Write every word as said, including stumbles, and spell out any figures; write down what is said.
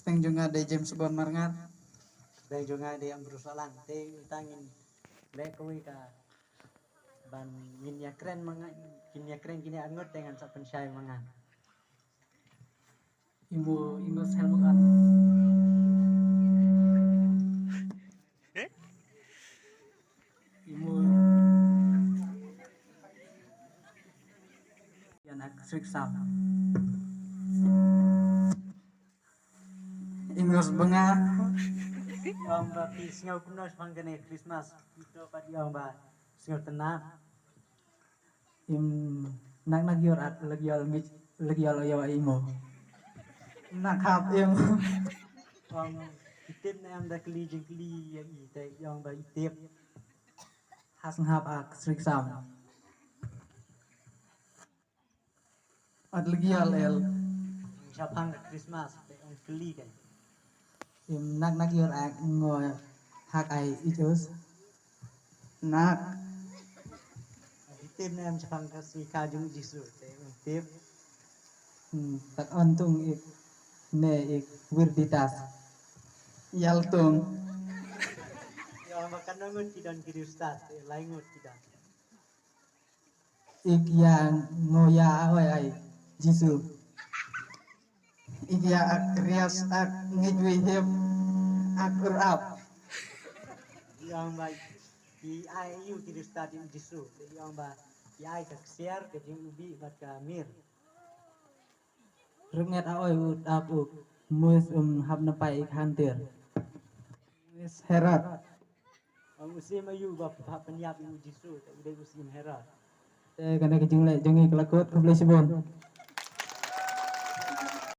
Teng jong nga dei James Bon Marngar. Teng jong nga dei Ambrose Alang. Te tang ngin leh kawei ka ban ngin ïa kren ma nga, ngin ïa kren kine ar ngut te ngan sa pynshai ma nga. Imo, imo sel mo kan. Imo. Ïa na Srik Sam. Imo sbanga. Ong ba phi sngew kumno shaphang kane Christmas. Ito pat ong ba sngew tena. Im nak nak yor at lagi yor mi lagi yor yor imo. Nak hap im. Ong itip na em da kli jing kli ya i te ong ba itip. Has ngap ak Srik Sam. At lagi al el. Shaphang ka Christmas te ong kli kan. Im nak nak yor ak ngo hak ai itus. Nak. Itip ne em shaphang ka sngikha jong Jisu te ong tip. Hmm, tak antung ik ne ik wirditas. Yal tung. Ya makan ngut ki don ki ristas te lai ngut ki don. Ik ya ngo ya oi ai Jisu. Ik ya ak rias ak ngit wi hip ak ur ap. Yang ba ki ai yu ki ristas di Jisu. Yang ba ki ai ka ksiar ka jing ubi bad ka mir. Rnget a oi ut ap uk. Mus um hap na pai ik hantir. Mus herat. Ong usim ayu ba pha pynïap ïa u Jisu, te u dei usim Herod. Te kane ka jingleh jong ngi ka la kut, khublei shibun.